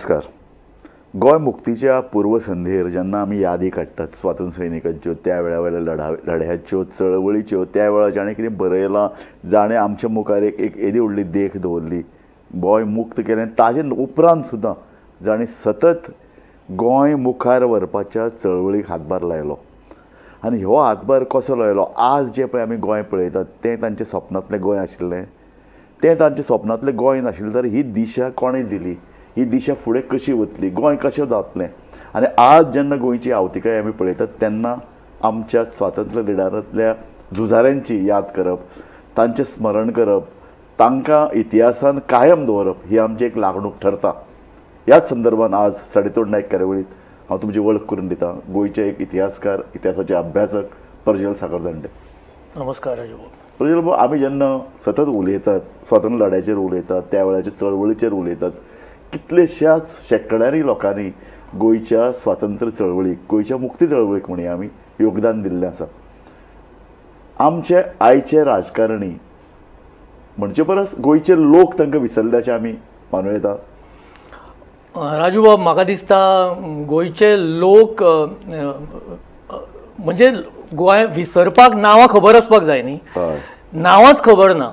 नमस्कार. गोंय मुक्तीच्या पूर्वसंध्येर जेन्ना आमी यादी काडटात स्वातंत्र्य सैनिकांच्यो, त्या वेळा वयल्या लढ्याच्यो, चळवळीच्यो, त्या वेळार जाणें कितें बरयलां, जाणें आमच्या मुखार एक एक येदी व्हडली देख दवरली, गोंय मुक्त केलें, ताजे उपरांत सुद्दां जाणें सतत गोंय मुखार व्हरपाच्या चळवळीक हातभार लायलो आनी हो हातभार कसो लायलो, आज जें पळय आमी गोंय पळयतात तें तांच्या सपनांतलें गोंय आशिल्लें, तें तांच्या सपनांतलें गोंय नाशिल्लें तर ही दिशा कोणें दिली, ही दिशा फुडें कशी वतली, गोंय कशें जातलें. आनी आज जेन्ना गोंयची आवतिकाय आमी पळयतात तेन्ना आमच्या स्वातंत्र्य लिडरांतल्या झुजाऱ्यांची याद करप, तांचें स्मरण करप, तांकां इतिहासान कायम दवरप ही आमची एक लागणूक ठरता. ह्याच संदर्भान आज साडेतोड नायक कार्यावळींत हांव तुमची वळख करून दितां गोंयचे एक इतिहासकार, इतिहासाचे अभ्यासक प्रजल साखरदांडे. नमस्कार राजूबाब. प्रजल बाब, आमी जेन्ना सतत उलयतात, स्वातंत्र्य लढ्याचेर उलयतात, त्या वेळाच्या चळवळीचेर उलयतात, कितलेश्याच शेंकड्यांनी लोकांनी गोंयच्या स्वातंत्र्य चळवळीक, गोंयच्या मुक्ती चळवळीक म्हणया आमी, योगदान दिल्लें आसा. आमचे आयचे राजकारणी म्हणचे परस गोंयचे लोक तांकां विसरले अशें आमी मानूं येता. राजूबाब, म्हाका दिसता गोंयचे लोक म्हणजे गोंय विसरपाक नांवां खबर आसपाक जाय न्ही, नांवांच खबर ना.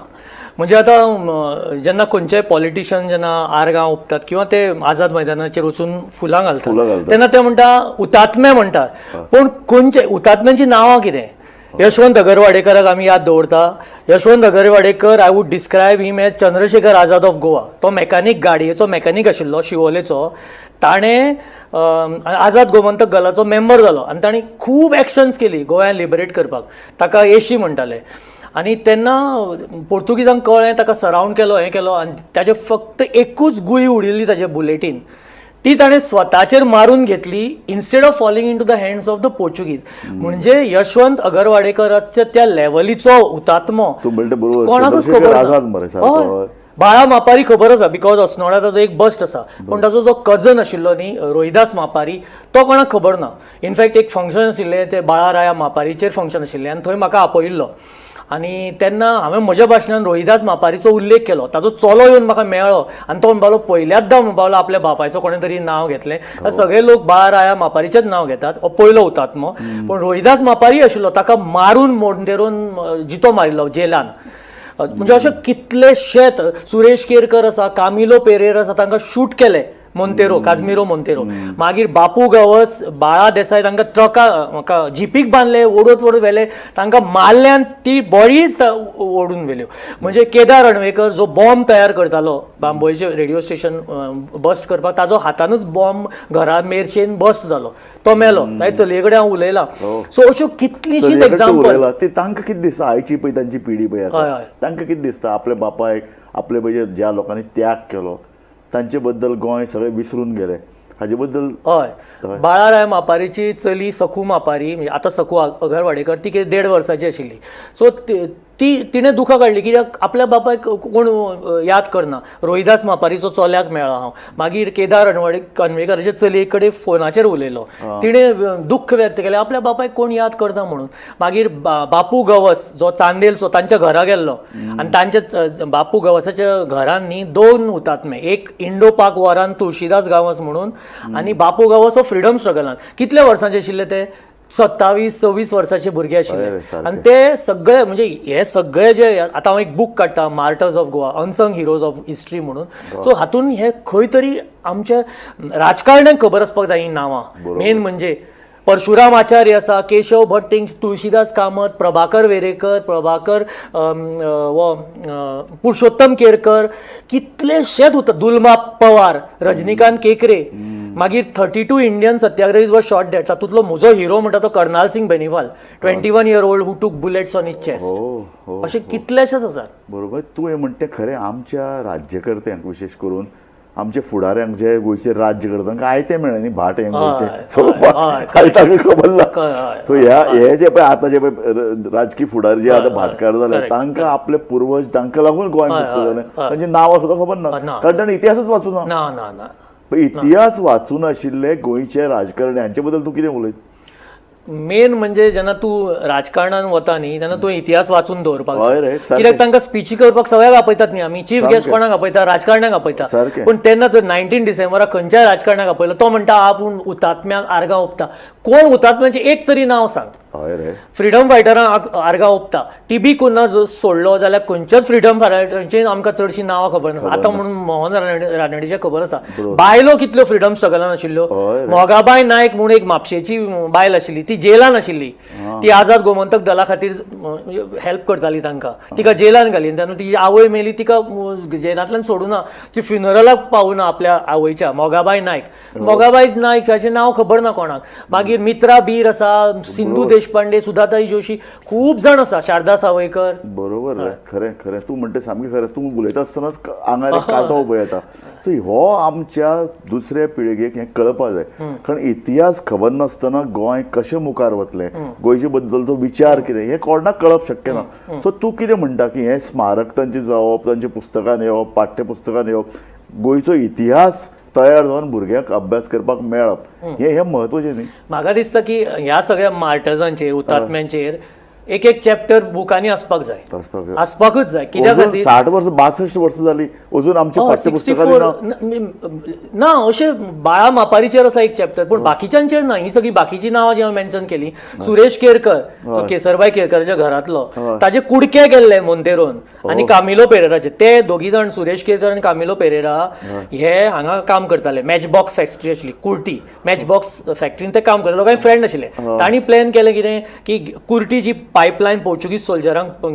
म्हणजे आतां जेन्ना खंयचेय पॉलिटिशन जेन्ना आर्गां ओंपतात किंवा ते आझाद मैदानाचेर वचून फुलां घालतात तेन्ना ते म्हणटा हुतात्मे म्हणटात, पूण खंयचे हुतात्म्यांचीं नांवां कितें? यशवंत अगरवाडेकराक आमी याद दवरता. Yashwant Agarwadekar, I would describe him as Chandrashekhar Azad of Goa. तो मेकॅनीक, गाडयेचो मेकॅनीक आशिल्लो शिवोलेचो. ताणें आझाद गोमंतक दलाचो मेंबर जालो आनी ताणें खूब एक्शन्स केली गोंयान लिबरेट करपाक. ताका एशी म्हणटाले. आनी तेन्ना पोर्तुगीजांक कळ्ळें, ताका सरावंड केलो, हें केलो आनी ताचे फक्त एकूच गुळी उडिल्ली ताचे बुलेटीन, ती ताणें स्वताचेर मारून घेतली instead of falling into the hands of the Portuguese. म्हणजे यशवंत अगरवाडेकराच्या त्या लेवलीचो हुतात्मो कोणाकूच खबर ना. बाळा मापारी खबर आसा because अस्नोडा ताजो एक बस्ट आसा, पूण ताजो जो कजन आशिल्लो न्ही रोहिदास मापारी, तो कोणाक खबर ना. इनफॅक्ट एक फंक्शन आशिल्लें, ते बाळा राया मापारीचेर फंक्शन आशिल्लें आनी थंय म्हाका आपयिल्लो आनी तेन्ना हांवें म्हज्या भाशणान रोहिदास मापारीचो उल्लेख केलो. ताजो चलो येवन म्हाका मेळ्ळो आनी तो म्हणपालो पयल्याचदा म्हणपालो आपल्या बापायचो कोणें तरी नांव घेतलें. सगळे लोक बाळा राया मापारीचेच नांव घेतात, हो पयलो हुतात्मो. पूण रोहिदास मापारी आशिल्लो, ताका मारून मोंतेरोन जितो मारिल्लो जेलान. म्हणजे अशे कितलेशेच, सुरेश केरकर आसा, कामिलो पेरेर आसा, तांकां शूट केले मोंतेरो, काजमिरो मोंतेरो. मागीर बापू गांवस, बाळा देसाय, तांकां ट्रका जिपीक बांदले, ओडत ओडत व्हेले, तांकां मारल्यान ती बॉडीच ओडून व्हेल्यो. म्हणजे केदार अणवेकर जो बॉम्ब तयार करतालो बांबोळीचे रेडिओ स्टेशन बस्ट करपाक, ताजो हातानूच बॉम्ब घरा मेरशेन बस्ट जालो, तो मेलो. ताजे चलये कडेन हांव उलयलां. सो अश्यो कितलीशीच एग्जाम्पल. ती तांकां कितें दिसता, आयची पळय तांची पिढी पळय आसा, तांकां कितें दिसता आपल्या बापायक, आपले पळय ज्या लोकांनी त्याग केलो तांचे बद्दल गोंय सगळें विसरून गेले हाजे बद्दल? हय, बाळा राय मापारीची चली सखू मापारी, म्हणजे आतां सखू अगरवाडेकर, ती कितें 1.5 वर्साची आशिल्ली. सो ती तिणें दुखां काडली कित्याक आपल्या बापायक कोण याद करना. रोहिदास मापारीचो चल्याक मेळ्ळो हांव. मागीर केदार अणवेकराचे चलये कडेन फोनाचेर उलयलो, तिणें दुख्ख व्यक्त केलें आपल्या बापायक कोण याद करना म्हणून. मागीर बापू गवस जो चांदेलचो, तांच्या घरा गेल्लो आनी तांच्या बापू गवसाच्या घरान न्ही 2 हुतात्मे, एक इंडो पाक वॉरान तुळशीदास गांवस म्हणून आनी बापू गांवस हो फ्रिडम स्ट्रगलान. कितल्या वर्सांचे आशिल्ले ते? 27-26 वर्साचे भुरगे आशिल्ले. आनी ते सगळे म्हणजे हे सगळे जे आतां हांव एक बूक काडटा, martyrs of Goa, unsung heroes of history म्हणून. सो हातून हे खंय तरी आमच्या राजकारण्यांक खबर आसपाक जाय हीं नांवां. मेन म्हणजे परशुराम आचार्य आसा, केशव भट, तुळशीदास कामत, प्रभाकर वेरेकर, प्रभाकर पुरुषोत्तम केरकर, कितलेशेच उरता, दुलमा पवार, रजनीकांत केकरे. मागीर 32 Indian satyagrahis were shot dead. तातूंतलो म्हजो हिरो म्हणटा तो Karnal Singh Beniwal, 21-year-old who took bullets on his chest. अशे कितलेशेच आसात. बरोबर, तूं हें म्हणटा तें खरें. आमच्या राज्यकर्त्यांक, विशेश करून आमचे फुडाऱ्यांक जे गोंयचेर राज्य करता तांकां आयतें मेळ्ळें न्ही, भाट हें गोंयचें तांकां खबर ना. सो ह्या हे जे पळय आतां जे पळय राजकी फुडारी जे आतां भाटकार जाले, तांकां आपले पूर्वज तांकां लागून गोंय मुक्त जालें, तांची नांवां सुद्दां खबर ना, कारण तांणी इतिहासच वाचूं ना. इतिहास वाचून आशिल्ले गोंयचे राजकारणी हांचे बद्दल तूं कितें उलयत? मेन म्हणजे जेन्ना तूं राजकारणान वता न्ही तेन्ना तूं इतिहास वाचून दवरपाक हय जाय. रे, सारकें. कित्याक तांकां स्पिची करपाक सगळ्याक आपयतात न्ही आमी, चीफ गेस्ट सामकें. कोणाक आपयता, राजकारण्याक आपयता. सारकें. पूण तेन्ना जर 19 डिसेंबराक खंयच्याय राजकारण्याक आपयलो तो म्हणटा आपूण हुतात्म्याक आर्गां ओंपता. कोण हुतात्म्याचें एक तरी नांव सांग. हय रे, फ्रिडम फायटरांक आर्गां ओंपता. टीबी कुन्हा जर सोडलो जाल्यार खंयच्याच फ्रिडम फायटरांची आमकां चडशीं नांवां खबर नासा. आतां म्हणून मोहन रानडेचें खबर आसा. बायलो कितल्यो फ्रिडम स्ट्रगलान आशिल्ल्यो. हय रे. मोगाबाय नायक म्हूण एक म्हापशेची बायल आशिल्ली, ती जेलान आशिल्ली. ती आझाद गोमंतक दला खातीर हेल्प करताली तांकां. तिका जेलान घाली तेन्ना तिची आवय मेली, तिका जेलांतल्यान सोडूना, ती फ्युनरलाक पावना आपल्या आवयच्या. मोगाबाय नायक, मोगाबाय नायक हाचें नांव खबर ना कोणाक. मागीर मित्रा बीर आसा, सिंधू देशपांडे, सुधाताई जोशी, खूब जाण आसा, शारदा सावयकर. बरोबर रे, खरें खरें तूं म्हणटा सामकें खरें. तूं उलयता आसतनाच आंगार एक कांटो उबो येता. सो हो आमच्या दुसऱ्या पिळगेक हें कळपा जाय, कारण इतिहास खबर नासतना गोंय कशें मुखार वतलें, गोंयचे बद्दलचो विचार कितें हें कोणाक कळप शक्य ना. सो तूं कितें म्हणटा की हें स्मारक तांचें जावप, तांच्या पुस्तकान येवप, पाठ्यपुस्तकान येवप, गोंयचो इतिहास तयार जावन भुरग्यांक अभ्यास करपाक मेळप हें हें म्हत्वाचें न्ही. म्हाका दिसता की ह्या सगळ्या मार्टर्सांचेर, हुतात्म्यांचेर एक एक चॅप्टर बुकांनी आसपाक जाय, आसपाक जाय. आसपाकच जाय. कित्या अजून खातीर 60 वर्सां 62 वर्सां जाली अजून आमच्या सिक्स्टी पाठ्यपुस्तकांनी फोर ना. ना, अशें बाळा मापारीचेर आसा एक चॅप्टर, पूण बाकीच्यांचेर ना. ही सगळी बाकीची नांवां जी हांवें मेन्शन केली, सुरेश केरकर जो केसरबाय केरकराच्या घरांतलो, ताजे कुडके केल्ले मोंतेरोन आनी कामिलो पेरेराचे, ते दोगी जाण सुरेश केरकर आनी कामिलो पेरेरा हे हांगा काम करताले. मॅच बॉक्स फॅक्टरी आशिल्ली कुर्टी, मॅच बॉक्स फॅक्टरीन ते काम करताले, लोकांचे फ्रेंड आशिल्ले. तांणी प्लॅन केलें कितें की कुर्टी जी पायपलायन पोर्चुगीज सोल्जरांक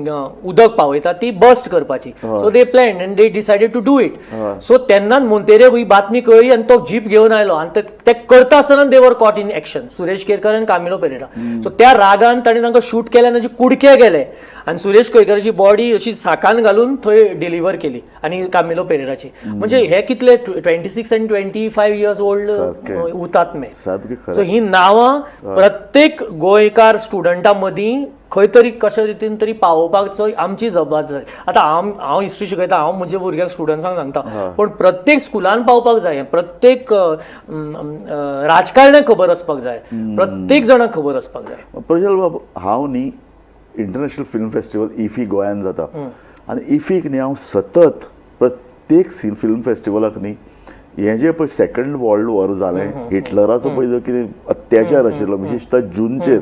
उदक पावयता ती बस्ट करपाची. So they plan and they decided to do it. So तेन्नाच मोंतेरेक ही बातमी कळ्ळी आनी तो जीप घेवन आयलो आनी ते करता आसतना they were caught in action, Suresh Kerkar आनी कामिलो पेरेरा. सो त्या रागान ताणें तांकां शूट केलें आनी ताचे कुडके गेले आनी सुरेश केरकराची बॉडी अशी साकान घालून थंय डिलिव्हर केली आनी कामिलो पेरेराची. म्हणजे हे कितले 26 आनी 25 इयर्स ओल्ड सारकें. हुतात्मे. सामकें सो खरें. ही नांवां प्रत्येक गोंयकार स्टुडंटा मदीं खंय तरी कशा रितीन तरी पावोवपाचो आमची जबाबदारी. आतां हांव हिस्ट्री शिकयता, हांव म्हज्या भुरग्यांक स्टुडंट्सांक सांगता, पूण प्रत्येक स्कुलान पावपाक जाय, प्रत्येक राजकारण्याक खबर आसपाक जाय, प्रत्येक जाणाक खबर आसपाक जाय. प्रजल बाब, हांव न्ही इंटरनॅशनल फिल्म फेस्टिवल इफी गोंयान जाता आनी इफीक न्ही हांव सतत प्रत्येक फिल्म फेस्टिवलाक न्ही हें जें पळय सेकंड वर्ल्ड वॉर जालें, हिटलराचो पळय जो कितें अत्याचार आशिल्लो विशेशतः जूनचेर,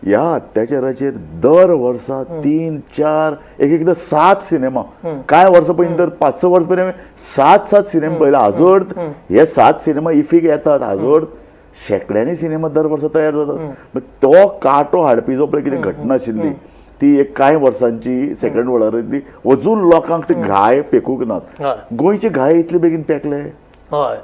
ह्या अत्याचाराचेर दर वर्सा 3 4 एक एकदां 7 सिनेमा, कांय वर्सां पयलीं तर 5-6 वर्सां पयलीं हांवें 7-7 सिनेमा पळयले. हाजो अर्थ हे 7 सिनेमा इफीक येतात, हाजो अर्थ शेंकड्यांनी सिनेमा दर वर्सा तयार जातात. तो कांटो हाडपी जो पळय कितें घटना आशिल्ली ती एक कांय वर्सांची सेकंड वर्ल्ड वॉरांतली अजून लोकांक ते घाय पेकूंक नात. गोंयचे घाय इतले बेगीन पेकले? हय,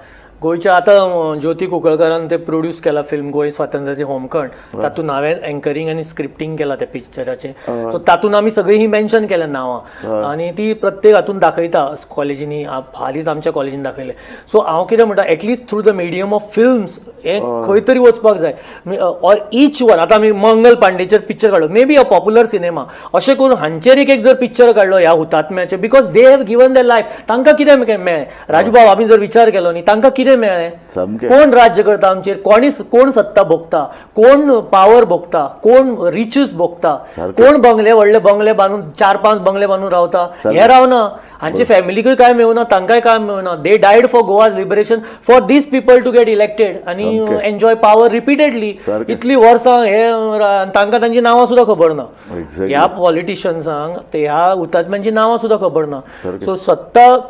गोंयच्या आतां ज्योती कुंकळकारान ते प्रोड्यूस केला फिल्म गोंय स्वातंत्र्याचे होमखण, तातूंत हांवें एंकरींग आनी स्क्रिप्टींग केलां त्या पिक्चराचें. सो तातूंत आमी सगळीं ही मेन्शन केल्या नांवां आनी ती प्रत्येक हातूंत दाखयता कॉलेजींनी, हालींच आमच्या कॉलेजीन दाखयलें. सो हांव कितें म्हणटा, at least through the medium of films हें खंय तरी वचपाक जाय. ऑर इच वन, आतां आमी मंगल पांडेचेर पिक्चर काडलो, may be a popular cinema, अशें करून हांचेर एक एक जर पिक्चर काडलो ह्या हुतात्म्याचेर, because they have given their life, तांकां कितें मेळ्ळें? राजू बाब, आमी जर विचार केलो न्ही, तांकां कितें मेळ्ळें? सामकें. कोण राज्य करता आमचेर, कोण सत्ता भोगता, कोण पावर भोगता, कोण रिचीस भोगता, सारकें. कोण बंगले व्हडले बंगले बांदून 4-5 बंगले बांदून रावता, सारकें. हे रावना. हांचे फॅमिलीकूय कांय मेळना, तांकांय कांय मेळना. They died for Goa liberation, for these people to get elected आनी सामकें. Enjoy power repeatedly. सारकें. इतली वर्सां हे तांकां तांची नांवां सुद्दां खबर ना. Exactly. ह्या पॉलिटिशियन्सांक ते ह्या हुतात्म्यांची नांवां सुद्दां खबर ना. सारकें. सो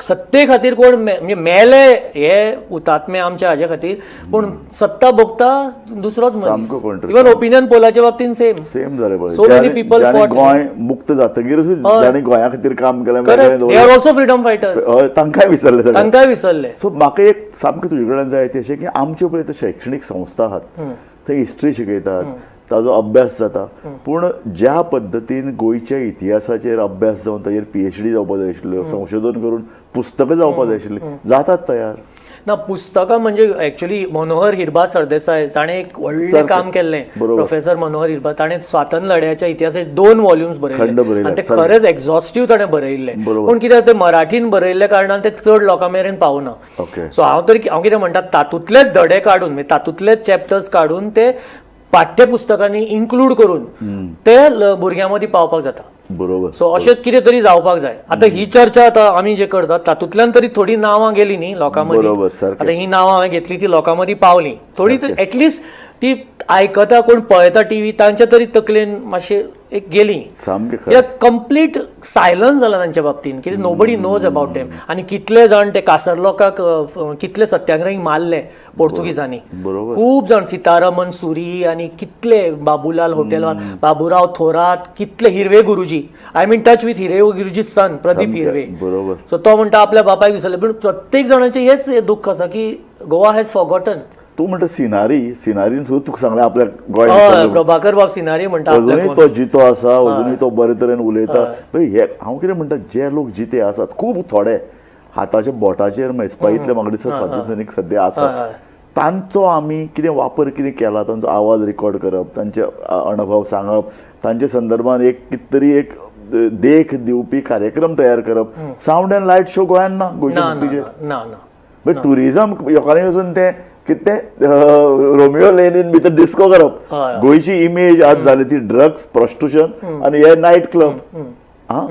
सत्ते खातीर कोण म्हणजे मेले हे हुतात्मे आमच्या हाजे खातीर, पूण सत्ता भोगता दुसरोच मनीस. सामको कोण तरी. इवन ओपिनियन पोलाच्या बाबतींत सेम. सेम जालें पळय. So many people fought. Goa मुक्त जातकीर जाणें गोंया खातीर काम केलें, Correct, they are also freedom fighters. हय, तांकांय विसरले सगळे. तांकांय विसरले. सो म्हाका एक सामकें तुजे कडल्यान जाय तें अशें की आमच्यो पळय त्यो शैक्षणीक संस्था आहात थंय हिस्ट्री शिकयतात, ताजो अभ्यास जाता, पूण ज्या पद्दतीन गोंयच्या इतिहासाचेर अभ्यास जावन ताजेर PhD जावपा जाय आशिल्ल्यो, संशोधन करून पुस्तकां जावपा जाय आशिल्लीं, जातात तयार ना पुस्तकां म्हणजे एक्चुअली मनोहर हिरबा सरदेसाय जाणें एक व्हडलें सारकें. काम केल्लें, बरोबर. प्रोफेसर मनोहर हिरबा, ताणें स्वातंत्र्य लढ्याच्या इतिहासाचे 2 वॉल्युम्स खंड बरयले बरयले, आनी ते सारकें. खरेंच एक्झॉस्टीव ताणें बरयल्ले. बरोबर. पूण कितें ते मराठीन बरयल्ल्या कारणान ते चड लोकां मेरेन पावना. ओके. सो हांव कितें म्हणटा, तातूंतलेच धडे काडून, म्हणजे तातूंतलेच चॅप्टर्स काडून ते पाठ्यपुस्तकांनी इन्क्लूड करून ते भुरग्यां मदीं पावपाक जाता. बरोबर. सो अशें कितें तरी जावपाक जाय. आतां ही चर्चा आतां आमी जे करतात तातूंतल्यान तरी थोडीं नांवां गेलीं न्ही लोकां मदीं. बरोबर, सारकें. आतां ही नांवां हांवें घेतली ती लोकां मदीं पावलीं थोडी तरी, एटलिस्ट ती आयकता कोण, पळयता टिवी, तांच्या तरी तकलेन मातशें एक गेली. सामकें खरें. कित्याक कंप्लीट सायलन्स जाला तांच्या बाबतीन, कित्याक नोबडी नोज अबाउट देम. आनी कितले जाण ते कासर लोकांक कितले सत्याग्रहींक मारले पोर्तुगीजांनी. खूब जाण, सीतारमन सुरी आनी कितले, बाबूलाल होटेलवाल, बाबूराव थोरात, कितले, Hirve Guruji. I am in touch with Hirve Guruji son Pradeep Hirve. So तो म्हणटा आपल्या बापायक विसरले, पूण प्रत्येक जाणाचें हेच दुख्ख आसा की गोवा हॅज फॉगॉटन. तूं म्हणटा सिनारी, सिनारीन सुद्दां तुका सांगलें आपल्या गोंय प्रभाकर बाब सिनारी म्हणटा अजुनूय तो जितो आसा, अजुनूय तो बरे तरेन उलयता. हे हांव कितें म्हणटा, जे लोक जिते आसात खूब थोडे हाताच्या बोटाचेर मेजपा इतले म्हाका दिसता स्वातंत्र्य सैनीक सद्या आसात, तांचो आमी कितें वापर कितें केला, तांचो आवाज रिकॉर्ड करप, तांचे अणभव सांगप, तांचे संदर्भान एक कितें तरी एक देख दिवपी कार्यक्रम तयार करप. सावंड अँड लायट शो गोंयान ना, गोंयच्या मुक्तीचेर ना ना. ट्युरिजम लोकांनी वचून तें कितें रोमियो लेनीन भितर डिस्को करप. गोंयची इमेज आज जाली ती ड्रग्स, प्रॉस्टिट्यूशन आनी हे नायट क्लब. हा,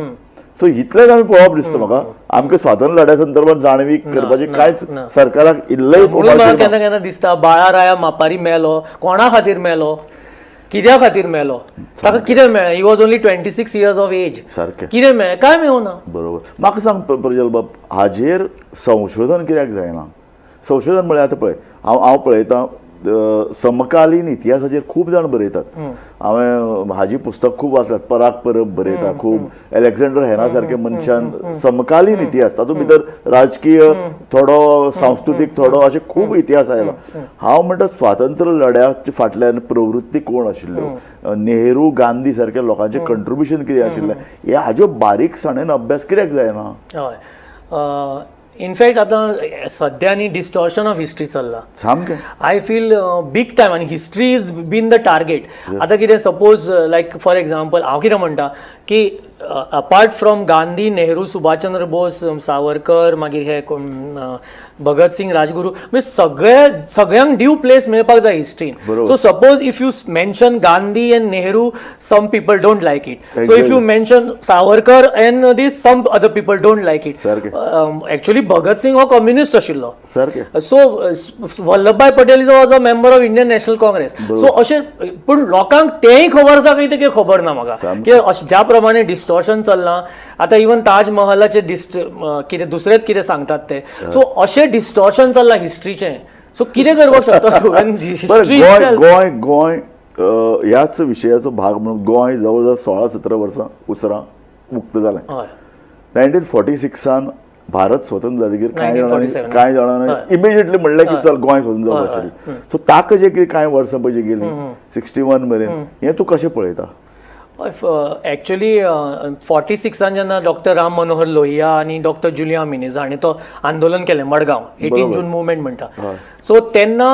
सो इतलेंच आमी पळोवप दिसता म्हाका. आमकां स्वातंत्र्य लढ्या संदर्भात जाणवीक करपाची कांयच सरकाराक इल्लेय. म्हणून केन्ना केन्ना दिसता बाळा राया मापारी मेलो, कोणा खातीर मेलो, कित्या खातीर मेलो, ताका कितें मेळ्ळें? He was only 26 years of age. सारकें. कितें मेळ्ळें? कांय मेळूं ना. बरोबर. म्हाका सांग प्रजल बाब, हाजेर संशोधन कित्याक जायना? संशोधन म्हळ्यार आतां पळय, हांव पळयतां समकालीन इतिहासाचेर खूब जाण बरयतात. हांवें हाजी पुस्तक खूब वाचल्यात, पराग परब बरयता खूब, एलेक्झांडर हेना सारके मनशान समकालीन इतिहास, तातूंत भितर राजकीय थोडो, सांस्कृतीक थोडो, अशें खूब इतिहास आयला. हांव म्हणटा स्वातंत्र्य लढ्याच्या फाटल्यान प्रवृत्ती कोण आशिल्ल्यो, नेहरू गांधी सारक्या लोकांचें कंट्रिब्युशन कितें आशिल्लें, हे हाज्यो बारीकसाणेन अभ्यास कित्याक जायना? हय, इनफॅक्ट आतां सद्या न्ही डिस्टॉर्शन ऑफ हिस्ट्री चल्लां. सामकें. I feel big time आनी history is been the target. आतां कितें, सपोज लायक फॉर एग्जाम्पल, हांव कितें म्हणटा की अपार्ट फ्रॉम गांधी, नेहरू, सुभाषचंद्र बोस, सावरकर, मागीर हे कोण, भगत सिंग, राजगुरू, म्हणजे सगळे सगळ्यांक ड्यू प्लेस मेळपाक जाय हिस्ट्रीन. So suppose if you mention Gandhi and Nehru, some people don't like it. So if you mention Savarkar and this, some other people don't like it. Actually Bhagat Singh हो communist आशिल्लो. So Vallabhbhai Patel is was a member of Indian National Congress. So अशें पूण लोकांक तेंय खबर आसा काय तें खबर ना म्हाका, की अशें ज्या प्रमाणे डिस्टॉर्शन चल्लां आतां, इवन ताजमहलाचें डिस्ट कितें दुसरेंच कितें सांगतात ते. सो अशें डिस्टॉर्शन चल्लां हिस्ट्रीचें. सो कितें करपाक शकता तूं? हिस्ट्री गोंय गोंय गोंय ह्याच विशयाचो भाग म्हणून गोंय जवळ जवळ 16-17 वर्सां उसरां मुक्त जालें. 1946 भारत स्वतंत्र जातकीर कांय जाणांनी 1947. कांय जाणांनी इमिजिएटली म्हणलें की चल गोंय स्वतंत्र जावपाक आशिल्लें. सो ताका जे कितें कांय वर्सां पयलीं गेलीं 61 मेरेन, हें तूं कशें पळयता? एक्चुली 46 जेन्ना डॉक्टर राम मनोहर लोहिया आनी डॉक्टर जुलिया मिनेज हांणी तो आंदोलन केलें, मडगांव 18 जून मुवमेंट म्हणटा, सो तेन्ना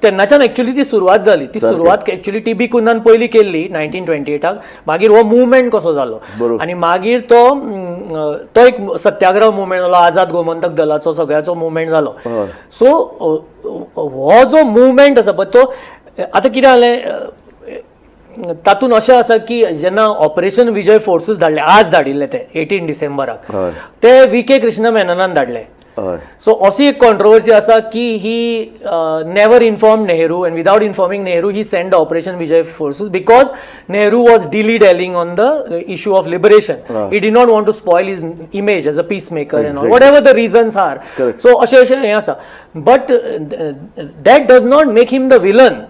तेन्नाच्यान एक्चुली ती सुरवात जाली. ती सुरवात एक्चुली टी बी कुन्हान पयली केल्ली 1928. मागीर हो मुवमेंट कसो जालो आनी मागीर तो एक सत्याग्रह मुवमेंट जालो, आझाद गोमंतक दलाचो सगळ्याचो मुवमेंट जालो. सो हो जो मुवमेंट आसा पळय, तो आतां कितें जालें, तातूंत अशें आसा की जेन्ना ऑपरेशन विजय फोर्सूस धाडले, आज धाडिल्ले ते 18 डिसेंबराक, ते व्ही के कृष्ण मेननान धाडले. सो अशी एक कॉन्ट्रोवर्सी आसा की he never inform Nehru and without informing Nehru he send Operation Vijay forces because Nehru was dilly dallying on the issue of liberation. He did not want to spoil his image as a peace maker and all, whatever the reasons are. So अशें अशें हें आसा, but that does not make him the villain.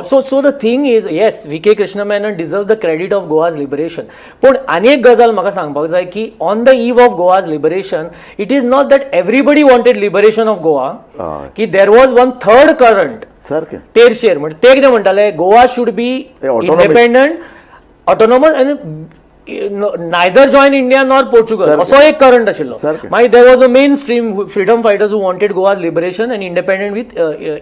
So the thing is, yes, V K. Krishna Menon deserves the credit of Goa's liberation. पूण आनी एक गजाल म्हाका सांगपाक जाय की on the eve of Goa's liberation, it is not that everybody wanted liberation of Goa, की there was one third current. तेरशेर म्हणजे ते कितें म्हणटाले, Goa should be autonomous. Independent, autonomous आनी neither join India nor Portugal, असो एक करंट आशिल्लो. मागीर there was a main stream freedom fighters who wanted Goa liberation and independent with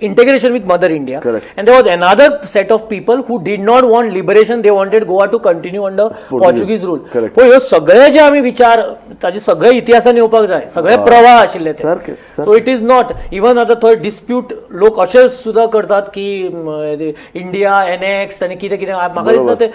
integration with Mother India. And there was another set of people who did not want liberation, they wanted Goa to continue under Portuguese rule. Correct. पूण ह्यो सगळे जे आमी विचार ताजे सगळे इतिहासान येवपाक जाय, सगळे प्रवाह आशिल्ले ते. सारकें. So it is not even आतां थंय डिस्प्यूट लोक अशे सुद्दां करतात की इंडिया एनएक्स आनी कितें कितें. म्हाका दिसता ते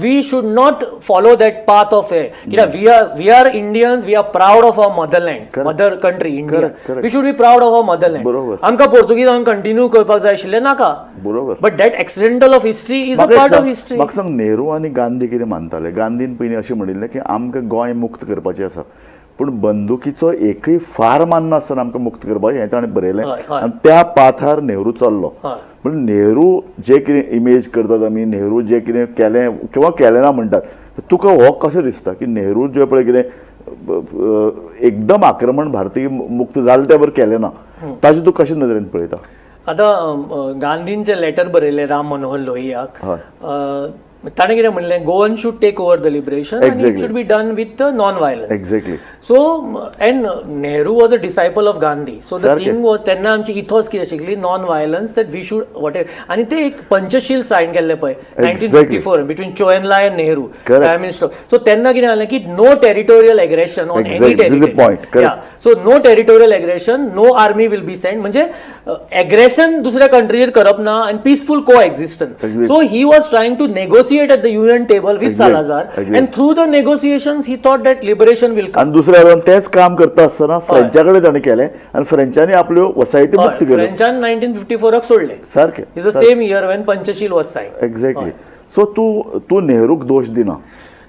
we should not follow that path of हे, कित्याक we are Indians, we are proud of our motherland, mother country India. Correct. We should be proud of our motherland. आमकां पोर्तुगीजांक कंटिन्यू करपाक जाय आशिल्लें नाका. बरोबर. But that accidental of history is a म्हाका एक पार्ट ऑफ सांग, हिस्ट्री. म्हाका सांग, नेहरू आनी गांधी कितें मानताले? गांधीन पयलीं अशें म्हणिल्लें की आमकां गोंय मुक्त करपाचें आसा, पूण बंदुकीचो एकूय फार मारनासतना आमकां मुक्त करपाचें, हें ताणें बरयलें. हय, हय. आनी त्या पाथार नेहरू चल्लो. हय. पूण नेहरू जे कितें इमेज करतात आमी, नेहरू जे कितें केलें किंवा केलें ना म्हणटात, तुका हो कसो दिसता की नेहरू जे पळय कितें एकदम आक्रमण भारतीय मुक्त जालें त्या बरोबर केलें ना, ताजें तूं कशें नदरेन पळयता? आतां गांधींचें लेटर बरयलें राम मनोहर लोहियाक, हय. ताणें कितें म्हणलें, Goan should take over the liberation आनी it should be done with non violence. So and Nehru was a disciple of Gandhi. So the thing was, तेन्ना आमची इथोस कितें आशिल्ली, non violence, that we should what. आनी ते एक Panchsheel sign केल्ले पळय 1954 between Chou En Lai and Nehru prime minister. So तेन्ना कितें जालें की no territorial aggression on any territory. So no territorial aggression, no army will be send, म्हणजे एग्रेशन दुसऱ्या कंट्रीचेर करप ना आनी peaceful coexistence. So he was trying to negotiate at the UN table with Salazar, and through the negotiations he thought that liberation will come. आनी दुसऱ्या वटेन तेंच काम करता आसतना फ्रेंचा कडेन ताणें केलें आनी फ्रेंचांनी आपल्यो वसायती मुक्त केल्यो. फ्रेंचान 1954 सोडले. सारकें. Is the same year when Panchsheel was sign. Exactly. So तूं तूं नेहरूक दोश दिना?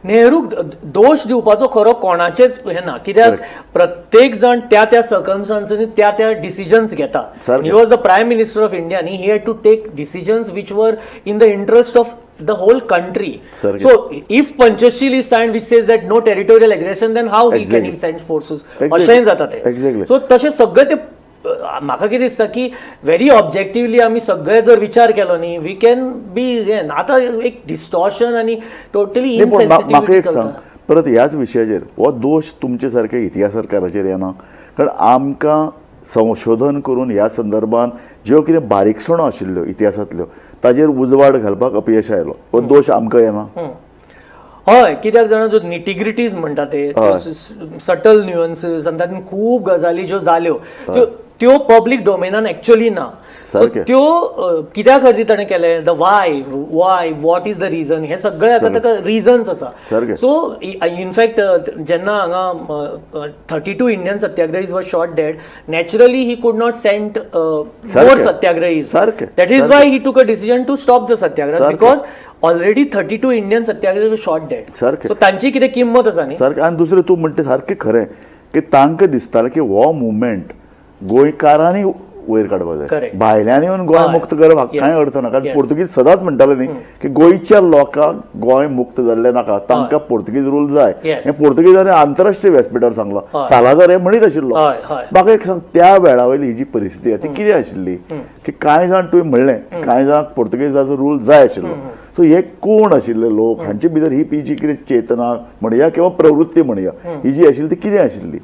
नेहरूक दोश दिवपाचो खरो कोणाचेच हें ना, कित्याक प्रत्येक जाण त्या त्या सर्कमस्टांसांनी त्या त्या डिसिजन्स घेता. He was the prime minister of India न्ही, he had to take decisions which were in the interest of the whole country. So if Panchsheel is sign which says that no territorial aggression, then how he can he send forces, अशेंय जाता ते. So तशें सगळें ते म्हाका कितें दिसता की व्हेरी ऑब्जेक्टिवली आमी सगळे जर विचार केलो न्ही, we can be हें. आतां एक डिस्टॉर्शन आनी टोटली नाही, पूण म्हाका इनसेन्सिटिविटी एक सांग, चलता. परत ह्याच विशयाचेर हो दोश तुमचे सारके इतिहासकाराचेर येना, कारण आमकां संशोधन करून ह्या संदर्भान ज्यो कितें बारीकसाणो आशिल्ल्यो इतिहासांतल्यो ताजेर उजवाड घालपाक अपयश आयलो, हो दोश आमकां येना? हय, कित्याक जाणा, जो निटिग्रिटीज म्हणटा ते सटल न्युअन्सीस आनी तातूंत खूब गजाली ज्यो जाल्यो त्यो पब्लीक डोमेनान एक्चुअली ना. सो त्यो कित्या खातीर ताणें केलें, the why why what is the reason, हे सगळे आतां ताका रिजन्स आसा. सो इनफॅक्ट जेन्ना हांगा 32 Indian satyagrahis were shot dead, naturally he could not send more satyagrahis. That is why he took a decision to stop the satyagraha, because already 32 Indian satyagrahi shot dead. So तांची कितें किंमत आसा न्ही. सारकें. आनी दुसरें तूं म्हणटा सारकें खरें की तांकां दिसतालें की हो मुवमेंट गोंयकारांनी वयर काडपाक जाय, भायल्यांनी येवन गोंय मुक्त करप कांय अर्थ ना. कारण पोर्तुगीज सदांच म्हणटाले न्ही की गोंयच्या लोकांक गोंय मुक्त जाल्लें नाका, तांकां पोर्तुगीज रूल जाय. हें पोर्तुगीजांनी आंतरराष्ट्रीय व्यासपिठार सांगलां, सालाजार हें म्हणीत आशिल्लो. म्हाका एक सांग, त्या वेळा वयली ही जी परिस्थिती आसा ती कितें आशिल्ली की कांय जाण तुवें म्हणलें कांय जाणांक पोर्तुगीजाचो रूल जाय आशिल्लो, सो हे कोण आशिल्ले लोक, हांचे भितर ही जी कितें चेतना म्हणया किंवा प्रवृत्ती म्हणया ही जी आशिल्ली ती कितें आशिल्ली?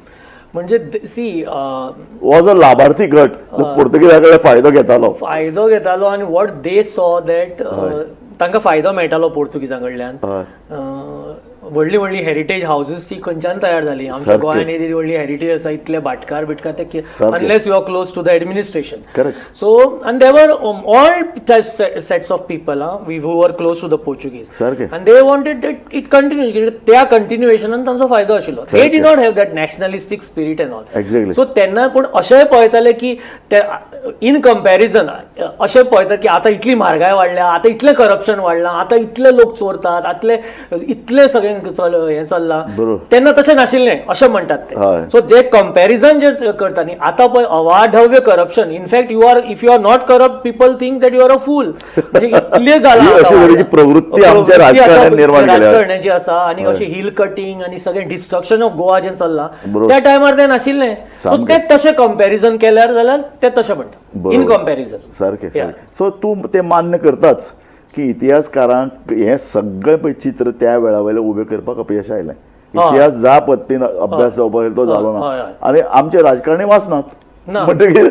म्हणजे सी हो जो लाभार्थी गट जो पोर्तुगीजा कडेन फायदो घेतालो, फायदो घेतालो आनी what they saw that तांकां फायदो मेळटालो पोर्तुगीजां कडल्यान. व्हडली व्हडली हेरिटेज हावजीस ती खंयच्यान तयार जाली आमच्या गोंयांत, येदी व्हडली हेरिटेज आसा, इतले भाटकार बिटकार ते, unless you are close to the administration. So आनी there were all sets of people we who were close to the Portuguese आनी they wanted that it continue. त्या कंटिन्युएशनान तांचो फायदो आशिल्लो. They did not have that nationalistic spirit and all. So तेन्ना पूण अशेंय पळयताले की ते इन कंपॅरिजन अशें पळयतात की आतां इतली म्हारगाय वाडल्या, आतां इतलें करप्शन वाडलां, आतां इतले लोक चोरतात, आतले इतले सगळे हें चल्लां, तेन्ना तशें नाशिल्लें अशें म्हणटात ते. सो जे कंपॅरिजन जे करता न्ही आतां पळय अवाढव्य corruption. In fact you are if you are not corrupt people think that you are a fool. म्हणजे इतलें जालां प्रवृत्ती राजकारण्याची आसा आनी अशें हिल कटींग आनी सगळें डिस्ट्रक्शन ऑफ गोवा जें चल्लां त्या टायमार तें नाशिल्लें. सो ते तशें कंपॅरिजन केल्यार जाल्यार ते तशें म्हणटा इन कंपॅरिजन. सारकें. सो तूं तें मान्य करताच की इतिहासकारांक हें सगळें पळय चित्र त्या वेळा वयलें उबें करपाक अपयश आयलें, इतिहास ज्या पद्दतीन अभ्यास जावपाक तो जालो ना आनी आमचे राजकारणी वाचनात म्हणटकीर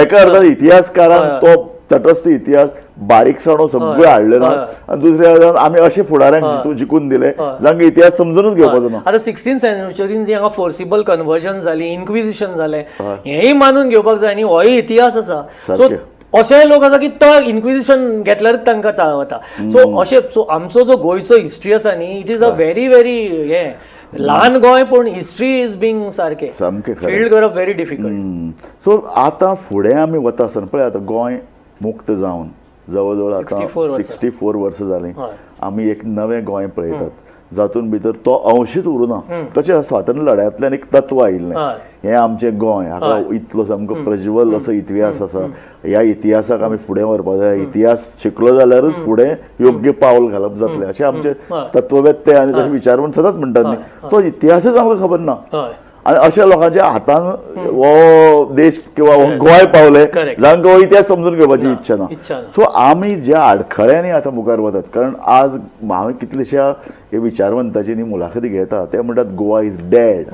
एका अर्थान इतिहासकारांक तो तटस्थ इतिहास बारीकसाणो सगळे हाडले ना आनी दुसऱ्या आमी अशे फुडाऱ्यांक जिखून दिले जांकां इतिहास समजुनूच घेवपाचो ना. आतां 16th सेंचुरीन जी हांगा फोर्सिबल कन्वर्जन जाली, इन्क्विजिशन जालें, हेंय मानून घेवपाक जाय न्ही, होय इतिहास आसा. सो अशेय लोक आसा की तो इन्क्विजिशन घेतल्यारच तांकां चाळ वता. सो अशें सो आमचो जो गोंयचो हिस्ट्री आसा न्ही, it is a very very हें ल्हान गोंय, पूण हिस्ट्री is being सारकें सामकें फिल्ड करप व्हेरी डिफिकल्ट. सो आतां फुडें आमी वता आसतना पळय, आतां गोंय मुक्त जावन जवळ जवळ आतां 64 वर्सां जालीं, आमी एक नवें गोंय पळयतात जातून भितर तो अंशीच उरूना. तशें स्वातंत्र्य लढ्यांतल्यान एक तत्व आयिल्लें, हें आमचें गोंय, हाका इतलो सामको प्रज्वल असो इतिहास आसा, ह्या इतिहासाक आमी फुडें व्हरपाक जाय, इतिहास शिकलो जाल्यारूच फुडें योग्य पावल घालप जातलें अशें आमचे तत्ववेत्ते आनी तशें विचारवंत सदांच म्हणटात न्ही. तो इतिहासच आमकां खबर ना आनी अशा लोकांच्या हातान हो देश किंवा गोंय पावले जांकां हो इतिहास समजून घेवपाची इच्छा ना. सो आमी ज्या आडखळ्यांनी आतां मुखार वतात, कारण आज हांवें कितलेश्या विचारवंताची न्ही मुलाखती घेता, ते म्हणटात गोवा is dead.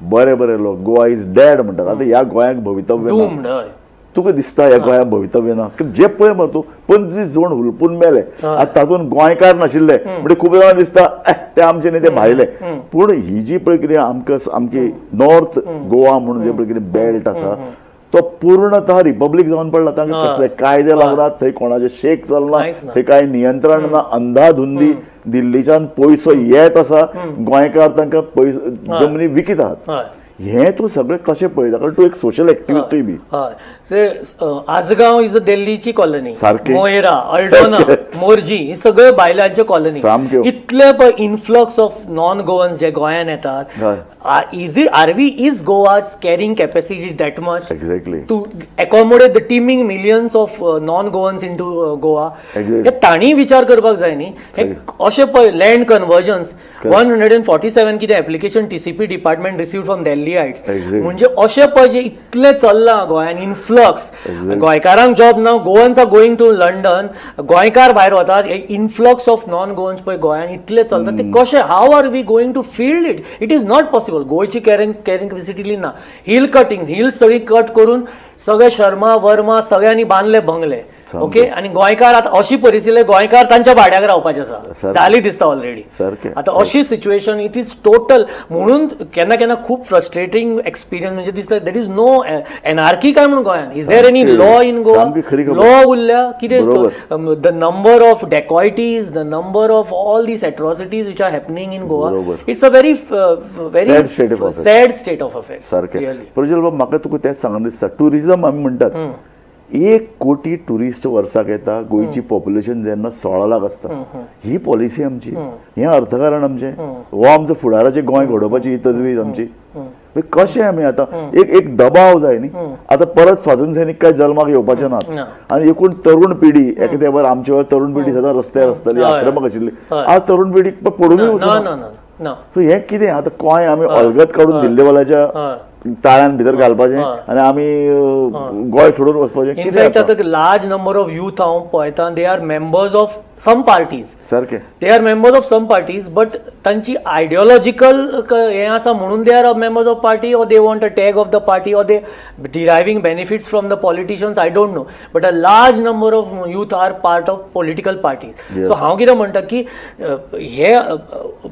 बरे बरे लोक गोवा is dead म्हणटात. आतां ह्या गोंयाक भवितव्य ना, तुका दिसता ह्या गोंयाक भवितव्य ना, जे पळय मरे तूं 25 जण हुलपून मेले, आतां तातूंत गोंयकार नाशिल्ले म्हणजे खूब जाणां दिसता ते आमचे न्ही ते भायले. पूण ही जी पळय कितें आमकां आमची नॉर्थ गोवा म्हणून जे पळय कितें बेल्ट आसा तो पूर्णतः रिपब्लीक जावन पडला. तांकां कसले कायदे लागनात, थंय कोणाचे शेक चलना, थंय कांय नियंत्रण ना, अंधाधुंदी दिल्लीच्यान पयसो येत आसा, गोंयकार तांकां पयसो जमनी विकीत आहात. हें तूं सगळें कशें पळयता, कारण तूं एक सोशल एक्टिविस्टूय बी. हय, आजगांव is a दिल्लीची कॉलनी, मोयरा, अल्डोना, मोरजी ही सगळे बायलांचे कॉलनी. इतले पळय इन्फ्लक्स ऑफ नॉन गोवन्स जे गोंयान येतात, is it are we is Goa's carrying capacity that much exactly to accommodate the teeming millions of non Goans into Goa? हे तांणी विचार करपाक जाय न्ही. हे अशें पळय लँड कन्वर्जन्स 147 कितें application TCP department receive from Delhiites, म्हणजे अशें पळय जे इतलें चल्लां गोंयान इन्फ्लक्स, गोंयकारांक जॉब ना, Goans are going to London, गोंयकार भायर वतात, इन्फ्लक्स ऑफ नॉन गोवन्स पळय गोंयान इतलें चलता, ते कशें how are we going to field it? It is not possible. गोंयची कॅरिंग कॅपॅसिटी ना, हिल कटिंग, हिल सगळी कट करून सगळे शर्मा वर्मा सगळ्यांनी बांदले बंगले, ओके, आनी गोंयकार आतां अशी परिस्थिती, गोंयकार तांच्या भाड्याक रावपाचे आसा, जाली दिसता ऑलरेडी. आतां अशी सिच्युएशन it is total. म्हणून केन्ना केन्ना खूब फ्रस्ट्रेटींग एक्सपिरियन्स म्हणजे दिसता, there is no anarchy काय म्हणून गोंयान, is there any law in Goa? Law उरल्या कितें? The number of dacoities, the number of all these atrocities which are happening in Goa, it's a very very sad state of affairs. सारकें. प्रज्वल बाब, म्हाका तुका तेंच सांगून दिसता, टुरिजम आमी म्हणटात 1 कोटी टुरिस्ट वर्साक येता, गोंयची पॉप्युलेशन जेन्ना 16 लाख आसता, ही पॉलिसी आमची, हें अर्थकारण आमचें, हो आमचो फुडाराचें गोंय घडोवपाची ही तजवीज आमची. कशें आमी आतां एक एक दबाव जाय न्ही, आतां परत स्वातंत्र्य सैनीक काय जल्माक येवपाचे नात, आनी एकूण तरुण पिढी एका तेंपार आमचे वेळार तरुण पिढी सदां रस्त्यार आसताली, आक्रमक आशिल्ली, आज तरुण पिढी पडूनय वचना. सो हें कितें आतां गोंय आमी अलगद काडून दिल्लेवाल्याच्या ताळ्यान भितर घालपाचें आनी आमी गोंय सोडून वचपाचें? इनफॅक्ट आतां लार्ज नंबर ऑफ यूथ हांव पळयता, they are members of some parties, सारकें, they are members of some parties, but तांची आयडियोलॉजिकल हें आसा म्हणून they are members of party, or they want a tag of the party, or they deriving benefits from the politicians, I don't know, but a large number of youth are part of political parties. So हांव कितें म्हणटा की हे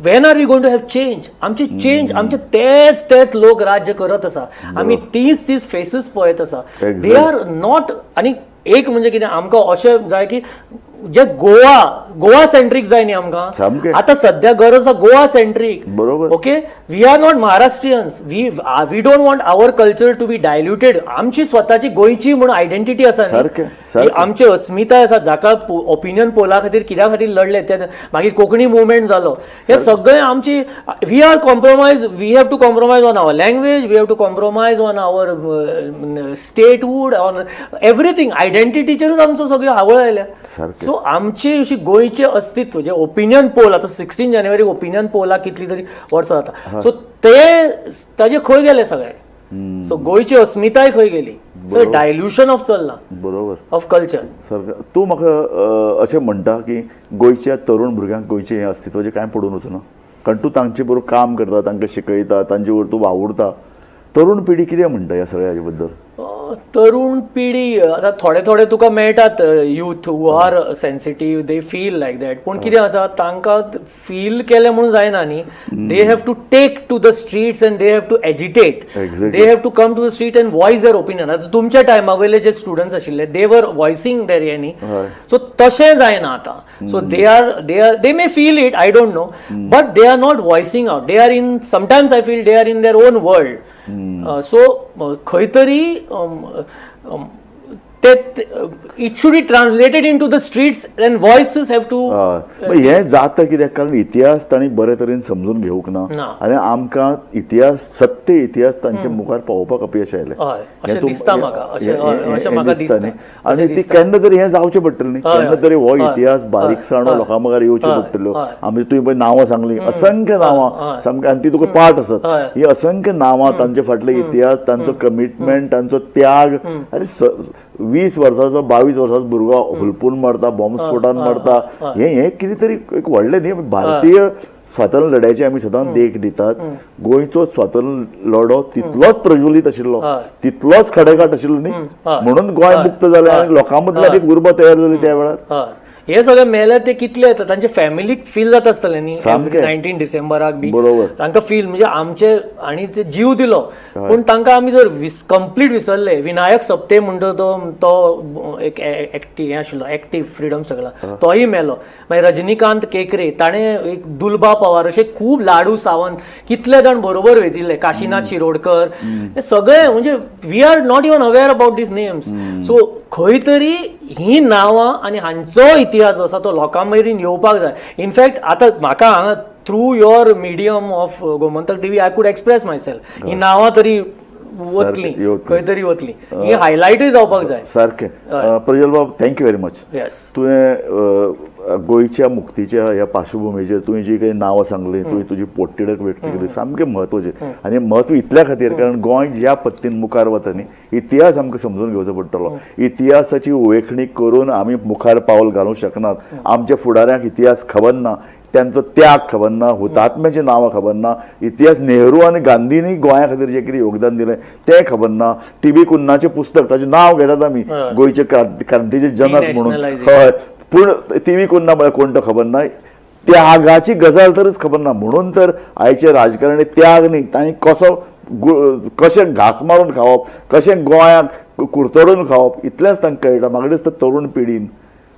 when are we going to have change? आमची change, आमचे तेच तेच लोक राज्य करत आसा, आमी तीच तीच फेसीस पळयत आसा, they are not. आनी एक म्हणजे कितें आमकां अशें जाय की जे गोवा गोवा सेंट्रीक जाय न्ही आमकां, आतां सद्या गरज आसा गोवा सेंट्रीक, बरोबर, okay. We are not Maharashtrians, we don't want our culture to be diluted. आमची स्वताची गोंयची म्हूण आयडेंटिटी आसा न्ही, आमची अस्मिताय आसा, जाका ओपिनियन पोला खातीर कित्या खातीर लढले, ते मागीर कोंकणी मुवमेंट जालो, हे सगळे आमची, we are compromise, we have to compromise on our language, we have to compromise on our statehood, on everything. आयडेंटिटीचेरूच आमचो सगळ्यो हावळ आयल्या. सो आमची अशी गोंयचें अस्तित्व जे ओपिनियन पोल आतां 16 जानेवारी ओपिनियन पोलाक कितली तरी वर्सां जाता, सो ते ताजे खंय गेले सगळे? सो गोंयची अस्मिताय खंय गेली? सो डायल्युशन ऑफ चल्लां, बरोबर, ऑफ कल्चर. सारकें. तूं म्हाका अशें म्हणटा की गोंयच्या तरुण भुरग्यांक गोंयचें हें अस्तित्वाचें कांय पडून वचना, कारण तूं तांचे बरोबर काम करता, तांकां शिकयता, तांचे बरोबर तूं वावुरता, तरुण पिढी कितें म्हणटा ह्या सगळ्या हाजे बद्दल? तरुण पिढी आतां थोडे थोडे तुका मेळटात youth who are sensitive, they feel like that. पूण कितें आसा, तांकां फील केलें म्हणून जायना न्ही, they have to take to the streets and they have to agitate. They have to come to the street and voice their opinion. आतां तुमच्या टायमा वयले जे स्टुडंट्स आशिल्ले, they were voicing their हे न्ही, सो तशें जायना आतां. So they may feel it, I don't know, but they are not voicing out. They are in sometimes I feel they are in their own world. So खंय तरी ते it should be translated into the streets and voices have to हय. मग हें जाता कित्याक, कारण इतिहास तांणी बरे तरेन समजून घेवंक ना ना. आनी आमकां इतिहास, सत्य इतिहास तांच्या मुखार पावोवपाक अपयश आयलें. हय, हें अशें दिसता म्हाका, अशें हें म्हाका दिसता न्ही. दिसता. आनी अशें ती दिसता. केन्ना तरी हें जावचें पडटलें न्ही, केन्ना तरी हो इतिहास बारीकसाणो लोकां मुखार येवच्यो पडटल्यो. आमी तुवें पळय नांवां सांगली, असंख्य नांवां सामकी, आनी ती तुका पाठ आसत. ही असंख्य नांवां, तांचे फाटले इतिहास, तांचो कमिटमेंट, तांचो त्याग. आनी 20 वर्साचो, 22 वर्साचो भुरगो हुलपून मरता, बॉम्बस्फोटान मरता, हें हें कितें तरी एक व्हडलें न्ही. भारतीय स्वातंत्र्य लढ्याची आमी सदांच देख दितात. गोंयचो स्वातंत्र्य लढो तितलोच प्रज्वलीत आशिल्लो, तितलोच खडेगांठ आशिल्लो न्ही, म्हणून गोंय मुक्त जालें आनी लोकां मदल्यान एक उर्बा तयार जाली त्या वेळार. हय, हे सगळे मेले ते कितले येता, तांच्या फॅमिलीक फील जाता आसतलें न्ही सामकें. 19 डिसेंबराक बी तांकां फील, म्हणजे आमचे आनी ते जीव दिलो, पूण तांकां आमी जर कंप्लीट विसरले. विनायक सप्ते म्हणटा तो, तो एक एक्टिव हें आशिल्लो, एक्टीव फ्रिडम सगळा, तोय मेलो. मागीर रजनीकांत केकरे, ताणें एक दुलबा पवार, अशे खूब, लाडू सावंत, कितले जाण बरोबर वेतिल्ले, काशीनाथ शिरोडकर, हे सगळे, म्हणजे we are not even aware about these names. So खंय तरी ही नांवां आनी हांचो इतिहास जो आसा तो लोकां मेरेन येवपाक जाय. इनफॅक्ट आतां म्हाका हांगा through your medium of Gomantak TV I could express myself. ही नांवां तरी वतली, येवतली. खंय तरी वतली, ही हायलायटूय जावपाक जाय. सारकें. प्रज्वल बाब, thank you very much. तुवें गोंयच्या मुक्तीच्या ह्या पार्श्वभुमीचेर तुवें जी काही नांवां सांगली, तुवें तुजी पोटतिडक व्यक्त केली, सामकें म्हत्वाचें. आनी म्हत्व इतल्या खातीर, कारण गोंय ज्या पद्दतीन मुखार वता न्ही, इतिहास आमकां समजून घेवचो पडटलो. इतिहासाची उवेखणी करून आमी मुखार पावल घालूंक शकनात. आमच्या फुडाऱ्यांक इतिहास खबर ना, त्यांचो त्याग खबर ना, हुतात्म्याची नांवां खबर ना, इतिहास नेहरू आनी गांधींनी गोंया खातीर जें कितें योगदान दिलें तें खबर ना. टी बी कुन्नाचें पुस्तक, ताचें नांव घेतात आमी गोंयचे क्रांतीचे जनक म्हणून, Denationalization. हय, पूण टी बी कुन्ना म्हळ्यार कोण तो खबर ना, त्यागाची गजाल तरच खबर ना. म्हणून तर आयचे राजकारणी त्याग न्ही, तांणी कसो कशें घास मारून खावप, कशें गोंयाक कुरतडून खावप, इतलेंच तांकां कळटा. म्हाका दिसता तरुण पिढीन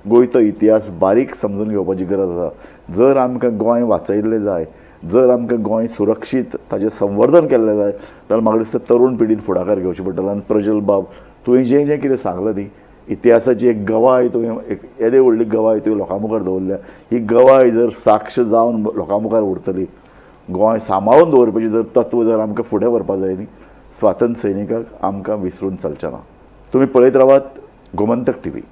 गोंयचो इतिहास बारीक समजून घेवपाची गरज आसा. जर आमकां गोंय वाचयल्लें जाय, जर आमकां गोंय सुरक्षीत, ताचें संवर्धन केल्लें जाय, जाल्यार म्हाका दिसता तरुण पिढीन फुडाकार घेवचें पडटलो. आनी प्रजल बाब, तुवें जें जें कितें सांगलां न्ही, इतिहासाची एक गवाय तुवें, एक येदे व्हडली गवाय तुवें लोकां मुखार दवरल्या. ही गवाय जर साक्ष जावन लोकां मुखार उरतली, गोंय सांबाळून दवरपाची जर तत्व जर आमकां फुडें व्हरपा जाय न्ही, स्वातंत्र्य सैनिकाक आमकां विसरून चलचें ना. तुमी पळयत रावात गोमंतक टीव्ही.